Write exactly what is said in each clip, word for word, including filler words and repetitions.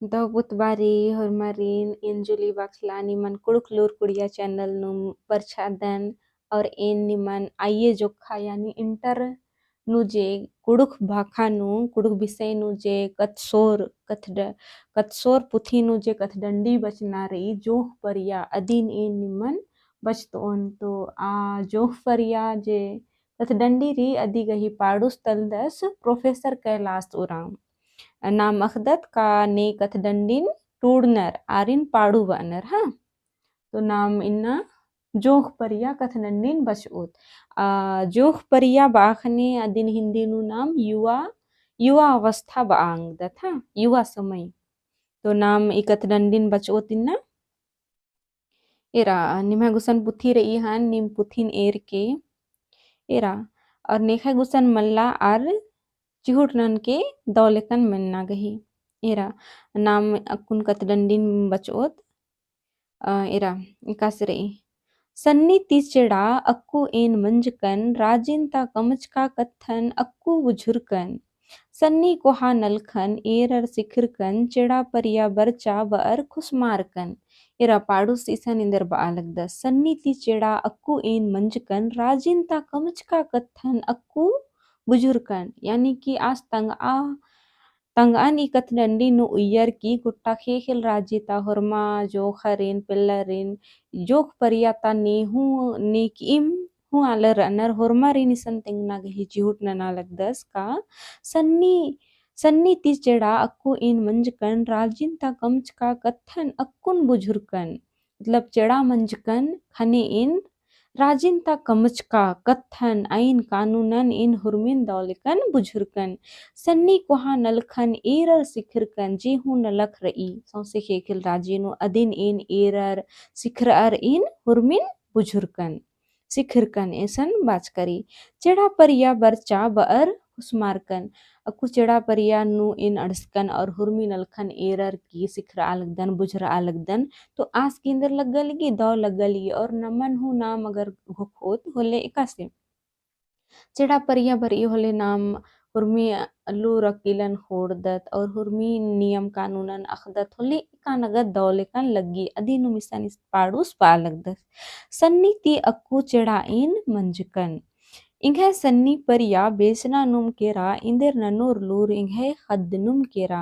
दव पुतबारी होरमारिन, एन जूली बखला निमन कुँड़ुख़ लूर कुड़िया channel नू बरछादन, और एन निमन आइए जोखा यानी inter नू जे कुँड़ुख़ भाखा नू, कुँड़ुख़ विषय नू जे कत्थसोर, कत्थ ड-, कत्थसोर पुथी नू जे कत्थडंडी बचना रई, जोंख़ परिया, अदिन एन निमन बचतओन। तो आ जोंख़ परिया जे कत्थडंडी रई, अदी गही पाड़ुस तलदस Professor कैलाश उराँव। नाम अख़दत का ने कत्थडंडिन टूड़नर, आरिन पाड़ु बअनर, हाँ। तो नाम इन्ना जोंख़ परिया कत्थडंडिन बचओत। आ, जोंख़ परिया बआ ख़ने अदिन हिंदी नू नाम युवा, युवा अवस्था बआ ओंगदत, हाँ, युवा समय। तो नाम ई कत्थडंडिन बचओत इन्ना। एरा, निम्है गुसन पुथी रई हन, नीम पुथिन एरके एरा, और नेखय गुसन मल्ला आर चिहुट ननके दव लेकन मेन्ना गही। एरा, नाम अक्कुन कत्थडंडिन बचओत। अ, एरा, एकासे रई। सन्नी ती चेड़ा अक्कु एन मंजकन, राजिन ता कमचका कत्थन अक्कु बुझुरकन। सन्नी कोहा नलखन एरर सिखरकन, चेड़ा परिया बरचा बअर खुसमारकन। एरा, पाड़ुस इसन एन्देर बआ लगदस। सन्नी ती चेड़ा अक्कु एन मंजकन, राजिन ता कमचका कत्थन अक्कु बुझुरकन। यानी कि आस तंगआ तंगअन ई कत्थडंडी नू उइयर की गोट्टा ख़ेख़ेल राजी ता होरमा जोंख़रिन, पेल्लरिन, जोंख़ परिया ता ने हूँ, ने किइम हूँ आलर रअनर, होरमारिन इसन तेंगना गही चिहुट नना लगदस का सन्नी, सन्नी ती चेड़ा अक्कु एन मंजकन, राजिन ता कमचका कत्थन अक्कुन बुझुरकन। मतलब चेड़ा मंजकन ख़ने एन राजिन ता कमचका कत्थन आइन कानूनन एन हुरमिन दव लेकन बुझुरकन। सन्नी कोहा नलखन एरर सिखरकन, जे हूँ नलख रई सौंसे ख़ेख़ेल राजी नू, अदिन एन एरर सिखरअर एन हुरमिन बुझुरकन, सिखरकन, एसन बाचका रई। चेड़ा परिया बरचा बअर खुसमारकन। अक्कु चेड़ा परिया नू एन अंड़सकन और हुरमी नलखन एरर की सिखरआ लगदन, बुझरआ लगदन। तो आस की एन्देर लग्गा लगी, दव लग्गा लगी, और नमन हूँ नाम अगर घोखओत होले एकासे। चेड़ा परिया बरई होले नाम हुरमी लूर अकिलन ख़ोंड़दत और हुरमी नियम कानूनन अख़दत होले एका नगद दव लेकन लग्गी, अदिनुम इसन पाड़ुस बआ लगदस। सन्नी ती अक्कु चेड़ा एन मंजकन। एंग्है सन्नी परिया बेचना नुम केरा, एन्देर ननोर लूर एंग्है ख़द्द नुम केरा।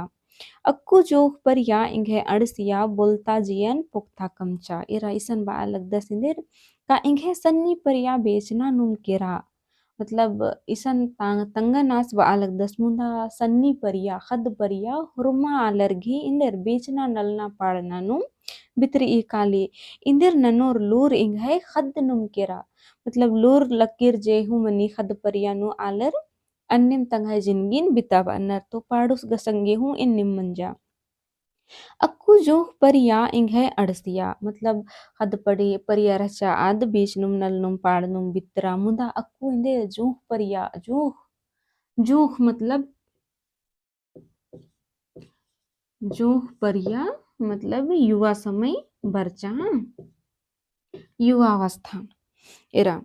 अक्कु जोंख़ परिया एंग्है अंड़सिया, बोलता जियन पोक्ता कमचा। एरा इसन बआ लगदस एन्देर का एंग्है सन्नी परिया बेचना नुम केरा। मतलब इसन तंग-, तंगन आस बआ लगदस, मुन्दा सन्नी परिया, ख़द्द परिया, होरमा आलर गही एन्देर बेचना नलना पाड़ना नुम बितरई काली। एन्देर ननोर लूर एंग्है ख़द्द नुम केरा। मतलब लूर लकीर जे हूँ मनी ख़द्द परिया नू आलर अन्नेम तंग्है जिनगिन बिताबअनर। तो पाड़ुस गा संगे हूँ एन्नेम मंजा। अक्कु जोंख़ परिया एंग्है अंड़सिया, मतलब ख़द्द पड़ी परिया रहचा आद बेचनुम नलनुम पाड़नुम बितरा, मुदा अक्कु एन्देर जोंख़ परिया, जोंख़, जोंख़ मतलब जोंख़ परिया मतलब युवा समय बरचा, हाँ? युवा अवस्था। एरा।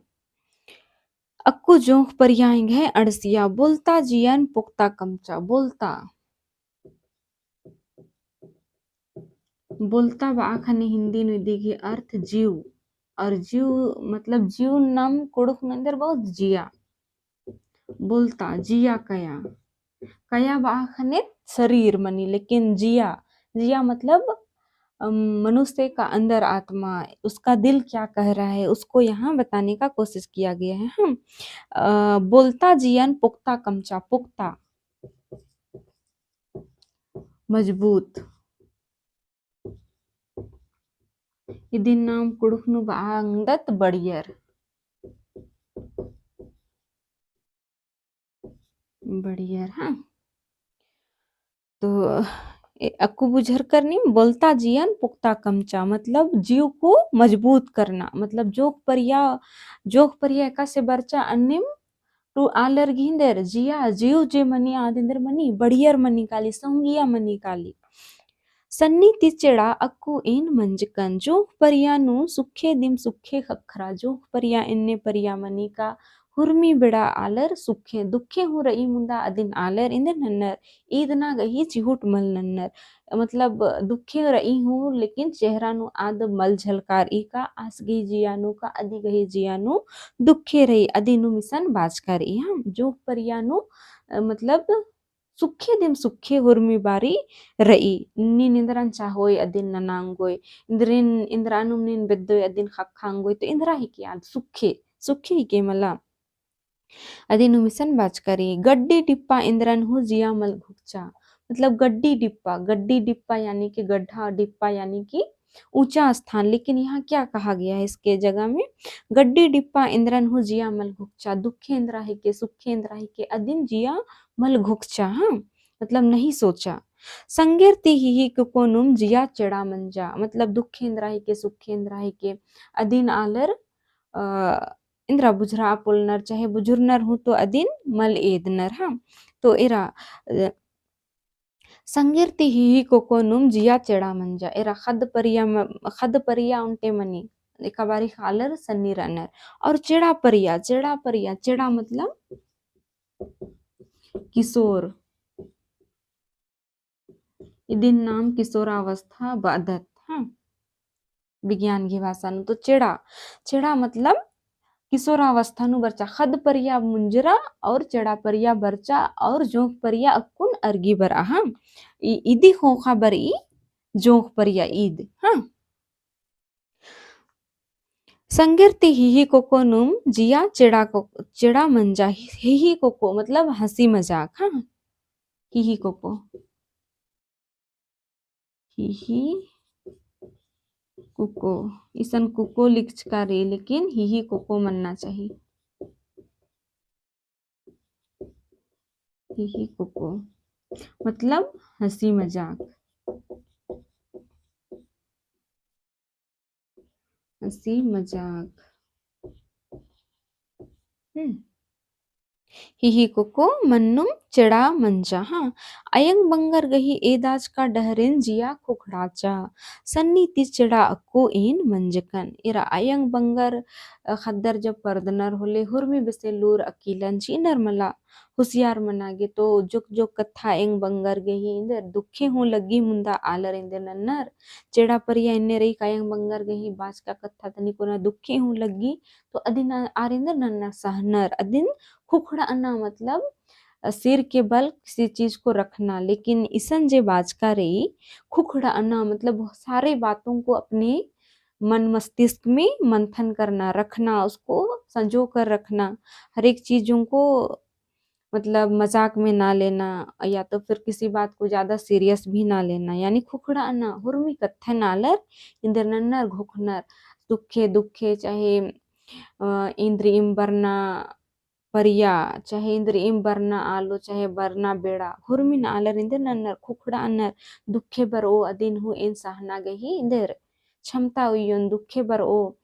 अक्कु जोंख़ परिया एंग्है अंड़सिया, बोलता जियन पोक्ता कमचा, बोलता। बोलता बआ ख़ने हिंदी नू इदी गही अर्थ जीव। और जीव मतलब जीव नाम कुँड़ुख़ नू एन्देर बओत जिया। बोलता, जिया कया। कया बआ ख़ने शरीर मनी, लेकिन जिया, जिया मतलब, अम, मनुष्य का अंदर आत्मा, उसका दिल क्या कह रहा है, उसको यहाँ बताने का कोशिश किया गया है। हम, अ, बोलता जियन पोक्ता कमचा, पोक्ता, मजबूत। इदिन नाम कुँड़ुख़ नू बआ ओंगदत बड़ियर। बड़ियर, हाँ। तो, ए, अक्कु बुझरकर नीम बोलता जियन पुख्ता कमचा, मतलब जीव को मजबूत करना, मतलब जोंख़ परिया, जोंख़ परिया एकासे बरचा अन्नेम तो आलर गही एन्देर जिया, जीव जे मनी आद एन्देर मनी, बड़ियर मनी काली, संगिया मनी काली। सन्नी ती चेड़ा अक्कु एन मंजकन, जोंख़ परिया नू सुखे दिम सुखे ख़क्खरा, जोंख़ परिया एन्ने परिया मनी का हुरमी बेड़ा आलर सुखे, दुखे हूँ रई मुन्दा अदिन आलर एन्देर नन्नर, ईदना गही चिहुट मल नन्नर। मतलब दुखे रई हूँ, लेकिन चेहरा नू आद मल झलकार ई का, आस गही जिया नू का, अदी गही जिया नू दुखे रई, अदी नू मिसन बाचका रई। हाँ, जोंख़ परिया नू, अ, मतलब सुखे दिम सुखे हुरमी बारी रई। नीन इन्द्रन चाहोय अदिन नना ओंगोय, इन्द्रिन, इन्द्रानुम नीन बेद्दोय अदिन ख़क्खा ओंगोय, तो इन्द्रा हिके आद सुखे, सुखे हिके मला। अदिन हूँ मिसन बाचका रई। गड्डी डिप्पा इन्द्रन हूँ जिया मल घुकचा। मतलब गड्डी डिप्पा, गड्डी डिप्पा यानी कि गड्ढा, डिप्पा यानी कि ऊंचा स्थान, लेकिन यहाँ क्या कहा गया है इसके जगह में? गड्डी डिप्पा इन्द्रन हूँ जिया मल घुकचा, दुखे इन्द्रा हिके, सुखे इन्द्रा हिके, अदिन जिया मल घुकचा, हाँ, मतलब नहीं सोचा। संगेर ती हिही कुको नुम जिया चेड़ा मंजा, मतलब दुखे इन्द्रा हिके, सुखे इन्द्रा हिके, अदिन आलर, अ, इन्द्रा बुझुरआ पोलनर, चाहे बुझुरनर हूँ तो अदिन मल एदनर, हाँ। तो एरा, अ, संगेर ती हिही कुको नुम जिया चेड़ा मंजा। एरा ख़द्द परिया म-, ख़द्द परिया ओन्टे मनी, एका बारी आलर सन्नी रअनर। और चेड़ा परिया, चेड़ा परिया, चेड़ा मतलब किसोर। इदिन नाम किसोरावस्था बअदत, हाँ। विज्ञान गही भाषा नू तो चेड़ा, चेड़ा मतलब किसोरावस्था नू बरचा, ख़द्द परिया मुंजरा और चेड़ा परिया बरचा और जोंख़ परिया अक्कुन अरगी बरआ, हाँ। इ-, इदी ख़ोख़ा बरई जोंख़ परिया ईद, हाँ। संगेर ती हिही कुको नुम जिया चेड़ा को-, चेड़ा मंजा, हिही कुको मतलब हँसी मजाक, हाँ। हिही कुको। हिही कुको, इसन कुको लिखचका रई, लेकिन हिही कुको मन्ना चाही। हिही कुको मतलब हँसी मजाक, हँसी मजाक। हम्म। हिही कुको मन्नुम चेड़ा मंजा, हाँ। अयंग बंगर गही एदाचका डहरेन जिया खुखड़ाचा। सन्नी ती चेड़ा अक्कु एन मंजकन। एरा अयंग बंगर, अ, ख़द्दर जब परदनर होले, हुरमी बेसे लूर अकीलन चिअनर मला, हुसियार मना गे। तो जोक जोक कत्था अयंग बंगर गही एन्देर दुखे हूँ लग्गी मुन्दा आलर एन्देर नन्नर। चेड़ा परिया एन्ने रई का अयंग बंगर गही बाचका कत्था तनी कोना दुखे हूँ लग्गी, तो अदिन आर एन्देर नन्नर सहनर, अदिन खुखड़ाना मतलब, अ, सिर के बल किसी चीज को रखना, लेकिन इसन जे बाचका रई, खुखड़ाना मतलब बहुत सारे बातों को अपने मन मस्तिष्क में मंथन करना, रखना, उसको संजो कर रखना, हर एक चीजों को मतलब मजाक में ना लेना, या तो फिर किसी बात को ज्यादा serious भी ना लेना, यानी खुखड़ाना, हुरमी कत्थन आलर एन्देर नन्नर घोखनर, दुखे, दुखे, चाहे, अ, इन्द्रिइम बरना परिया, चाहे इन्द्रिइम बरना आलो, चाहे बरना बेड़ा, हुरमिन आलर एन्देर नन्नर खुखड़ानर, दुखे बरओ अदिन हूँ एन सहना गही एन्देर क्षमता उइयोन, दुखे बरओ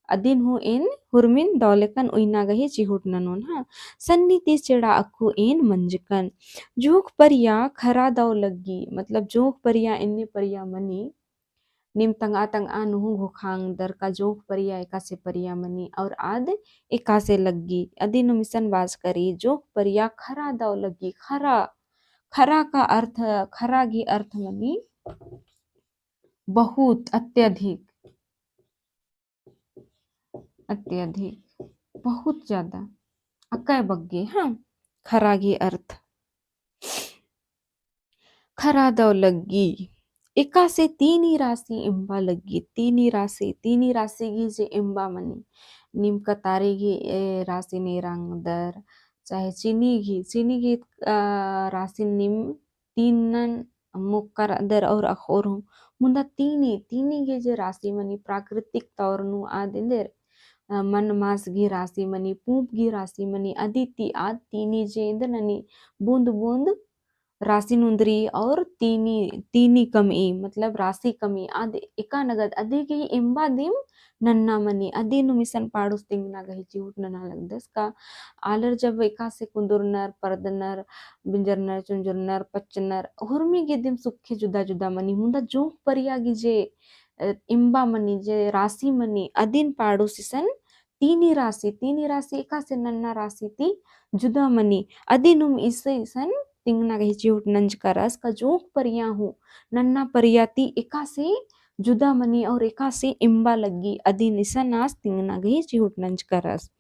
अदिन हूँ एन हुरमिन दौलेकन उइना गही चिहुट ननोन, हाँ। सन्नी ती चेड़ा अक्कु एन मंजकन। जोंख़ परिया खरा दौ लग्गी, मतलब जोंख़ परिया एन्ने परिया मनी, नीम तंगआ तंगआ नू हूँ घोखांग दर का जोंख़ परिया एकासे परिया मनी और आद एकासे लग्गी। अदिन हूँ मिसन बाचका रई जोंख़ परिया खरा दौ लग्गी। खरा, खरा का अर्थ, खरा गही अर्थ मनी बहुत, अत्यधिक, अत्यधिक, बहुत ज्यादा, अकय बग्गे, हाँ, खरा गही अर्थ। खरा दौ लग्गी, एकासे तीनी रासी एम्बा लग्गी, तीनी रासी, तीनी रासी गही जे एम्बा मनी, नीम कतारी गही, ए, रासिन एरांग दर, चाहे चीनी गही, चीनी गही, अ, रासिन नीम तीनन मुक्कर अदर और अखोर हूँ। मुन्दा तीनी, तीनी गही जे रासी मनी प्राकृतिक तौर नू आद एन्देर, अ, मन मास गही रासी मनी, पूंप गही रासी मनी, अदी ती आद तीनी जे एन्देर ननी बूंद बूंद रासिन उन्दरी और तीनी, तीनी कमई, मतलब रासी कमई, आद एका नगद अदी गही एम्बा दिम नन्ना मनी, अदी नू मिसन पाड़ुस तिंगना गही चिहुट नना लगदस का। आलर जब एकासे कुन्दुरनर, परदनर, बिंजरनर, चुंजुरनर, पच्चनर, हुरमी गही दिम सुखे जुदा जुदा मनी, मुन्दा जोंख़ परिया गही जे, अ, एम्बा मनी, जे रासी मनी, अदिन पाड़ुस इसन तीनी रासी, तीनी रासी एकासे नन्ना रासी ती जुदा मनी। अदिनुम इसे इसन तिंगना गही चिहुट नंजकरस का जोंख़ परिया हूँ नन्ना परिया ती एकासे जुदा मनी और एकासे इम्बा लग्गी। अदिन इसन आस तिंगना गही चिहुट नंजकरस।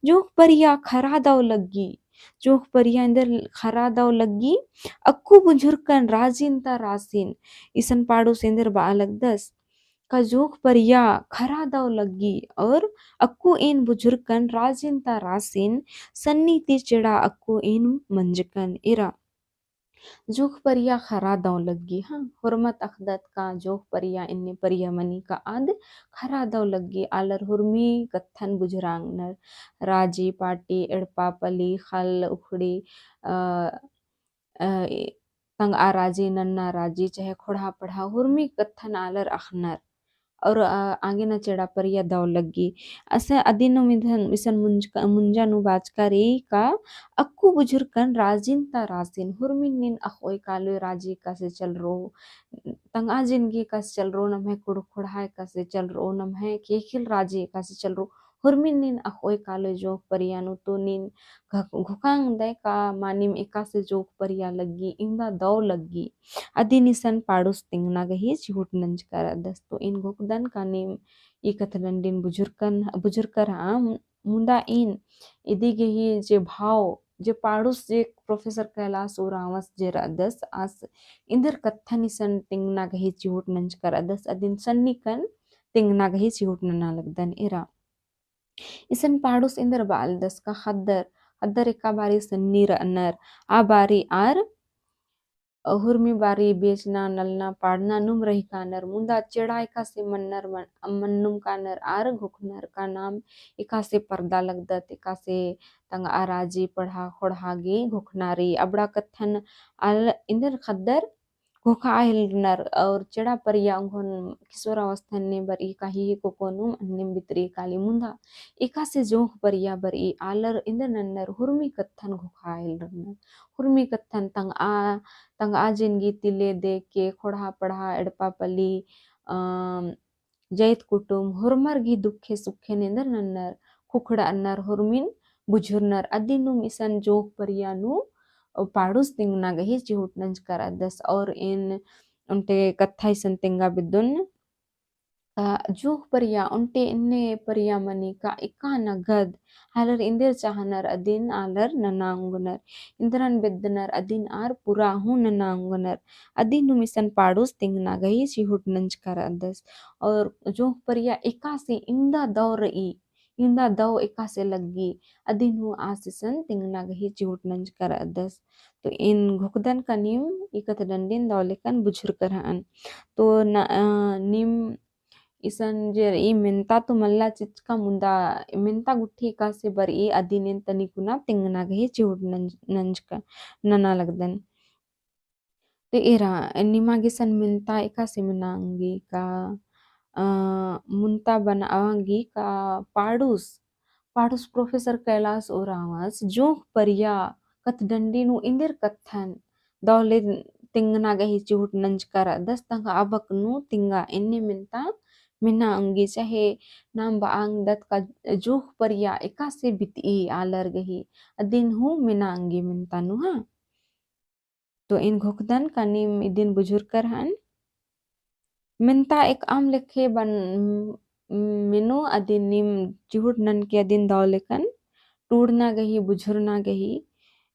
जोंख़ परिया खरा दव लग्गी। जोंख़ परिया एन्देर खरा दव लग्गी। अक्कु बुझुरकन राजिन ता रासिन। इसन पाड़ुस एन्देर बआ लगदस का जोंख़ परिया खरा दव लग्गी और अक्कु एन बुझुरकन राजिन ता रासिन सन्नी ती चेड़ा अक्कु एन मंजकन एरा। जोंख़ परिया खरा दव लग्गी, हाँ, होरमत अख़दत का जोंख़ परिया एन्ने परिया मनी का आद खरा दव लग्गी। आलर हुरमी कत्थन बुझुरांगनर, राजी, पाटी, एड़पा, पली, ख़ल्ल, उखड़ी, अ, अ, ए, तंगआ राजी, नन्ना राजी, चाहे ख़ोंड़हा पड़हा, हुरमी कत्थन आलर अख़नर। और, अ, आंगे ना चेड़ा परिया दव लग्गी। असन अदिनुम इधन, इसन मुंजका-, मुंजा नू बाचका रई का अक्कु बुझुरकन राजिन ता रासिन, हुरमिन नीन अख़ओय कालोय राजी एकासे चलरो, तंगआ जिनगी एकासे चलरो, नम्है कुँड़ुख़ ख़ोंड़हा एकासे चलरो, नम्है ख़ेख़ेल राजी एकासे चलरो, हुरमिन नीन अख़ओय कालोय जोंख़ परिया नू तो नीन घ-, घोखांग दय का मानिम एकासे जोंख़ परिया लग्गी, इन्दा दव लग्गी। अदिन इसन पाड़ुस तिंगना गही चिहुट नंजका रअदस। तो एन घोखदन का नीम ई कत्थडंडिन बुझुरकन, बुझुरकर हाँ, मुन्दा एन इदी गही जे भाव, जे पाड़ुस जे प्रोफेसर कैलाश उराँवस जे रअदस, आस एन्देर कत्थन इसन तिंगना गही चिहुट नंजका रअदस, अदिन सन्निकन तिंगना गही चिहुट नना लगदन एरा। इसन पाड़ुस एन्देर बआलदस का ख़द्दर, ख़द्दर एका बारी सन्नी रअनर, आ बारी आर हुरमी बारी बेचना, नलना, पाड़ना नुम रही कानर, मुन्दा चेड़ा एकासे मन्नर मन-, मन्नुम कानर आर घोखनर का नाम एकासे परदा लगदत, एकासे तंगआ राजी पड़हा ख़ोंड़हा गे घोखना रई। अबड़ा कत्थन आल एन्देर ख़द्दर घोखआ हेलरनर और चेड़ा परिया ओंघोन किसोरा अवस्था ने बरई काहे ही कोकोनुम अन्नेम बितरी काली मुन्दा एकासे जोंख़ परिया बरई आलर एन्देर नन्नर हुरमी कत्थन घोखआ हेलरनर। हुरमी कत्थन तंगआ, तंगआ जिनगी तिले देके ख़ोंड़हा पड़हा एड़पा पली, अम, जैत कुटुम होरमर गही दुखे सुखे एन्देर नन्नर, खुखड़अनर, होरमिन बुझुरनर। अदिनुम इसन जोंख़ परिया नू पाड़ुस तिंगना गही चिहुट नंजका रअदस और एन ओन्टे कत्था इसन तेंगा बेद्दोन। अ, जोंख़ परिया ओन्टे एन्ने परिया मनी का एका नगद आलर एन्देर चाहनर अदिन आलर नना ओंगनर, एन्देरन बेद्दनर अदिन आर पूरा हूँ नना ओंगनर। अदिनुम इसन पाड़ुस तिंगना गही चिहुट नंजका रअदस। और जोंख़ परिया एकासे इन्दा दव रई, इन्दा दव एकासे लग्गी, अदिन हूँ आस इसन तिंगना गही चिहुट नंजका रअदस। तो एन घोखदन का नीम ई कत्थडंडिन दव लेकन बुझुरकर हअन। तो न-, अ, नीम इसन जे रई मेन्ता तो मल्ला चिच्चका मुन्दा मेन्ता गुट्ठी एकासे बरई अदिन एन तनिकुना तिंगना गही चिहुट नंज-, नंजका, नना लगदन। तो एरा निमा गे इसन मेन्ता एकासे मेना ओंगी का, अ, मुन्ता बना ओंगी का पाड़ुस, पाड़ुस प्रोफेसर कैलाश उराँवस जोंख़ परिया कत्थडंडी नू एन्देर कत्थन दव ले तिंगना गही चिहुट नंजका रअदस तंगआ अबक नू तिंगा एन्ने मेन्ता मेना ओंगी चाहे नाम बआ ओंगदत का जोंख़ परिया एकासे बितई आलर गही अदिन हूँ मेना ओंगी मेन्ता नू हाँ। तो एन घोखदन का नीम इदिन बुझुरकर हअन। मेन्ता एकअम लेखे बन-, मेनो अदिन नीम चिहुट ननके अदिन दव लेकन टूड़ना गही, बुझुरना गही।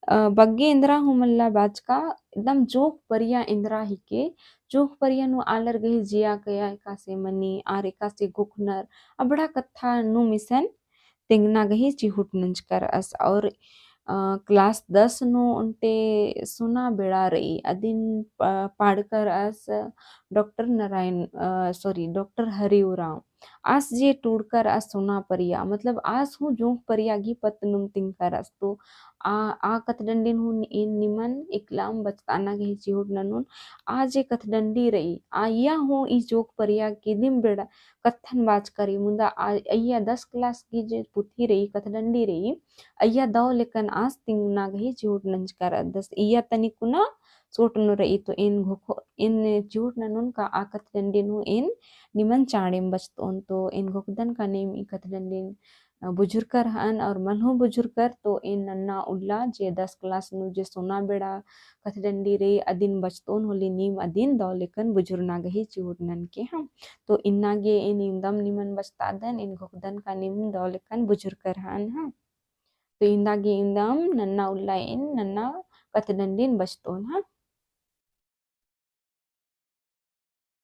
अ, बग्गे एन्दरा हूँ मल्ला बाचका, एकदम जोंख़ परिया एन्दरा हिके, जोंख़ परिया नू आलर गही जिया कया एकासे मनी, आर एकासे घोखनर, अबड़ा कत्था नुम इसन तेंगना गही चिहुट नंजका रअस। और, अ, class दस नू ओन्टे सुना बेड़ा रई, अदिन प-, पाड़कर रअस डॉक्टर नारायण, अ, sorry, डॉक्टर हरि उराँव। आस जे टूड़कर रअस सुना परिया, मतलब आस हूँ जोंख़ परिया गही पत्त नुम तिंगकर रअस। तो आ, आ कत्थडंडिन हूँ एन निमन एकलाम बचताना गही चिहुट ननोन। आ जे कत्थडंडी रई, आ अइया हूँ ई जोंख़ परिया गही दिम बेड़ा कत्थन बाचका रई, मुन्दा आ-, अइया दस class गही जे पुथी रई, कत्थडंडी रई, अइया दव लेकन आस तिंगना गही चिहुट नंजका रअदस। अइया तनिकुना सोट नू रई, तो एन घोखो-, एन चिहुट ननोन का आ कत्थडंडी नू एन निमन चाँड़ेम बचतओन। तो एन घोखदन का नीम ई कत्थडंडिन बुझुरकर हन और मल हूँ बुझुरकर, तो एन नन्ना उल्ला जे दस class नू जे सोना बेड़ा कथडंडी रई अदिन बचतोन होले नीम अदिन दव लेकन बुझुरना गही चिहुट ननके हाँ। तो इन्ना गे एन इवंदम निमन बचतादन, एन घोखदन का नीम दव लेकन बुझुरकर हन हाँ। तो इन्दा गे इवंदम नन्ना उल्ला एन नन्ना कथडंडिन बचतोन हाँ।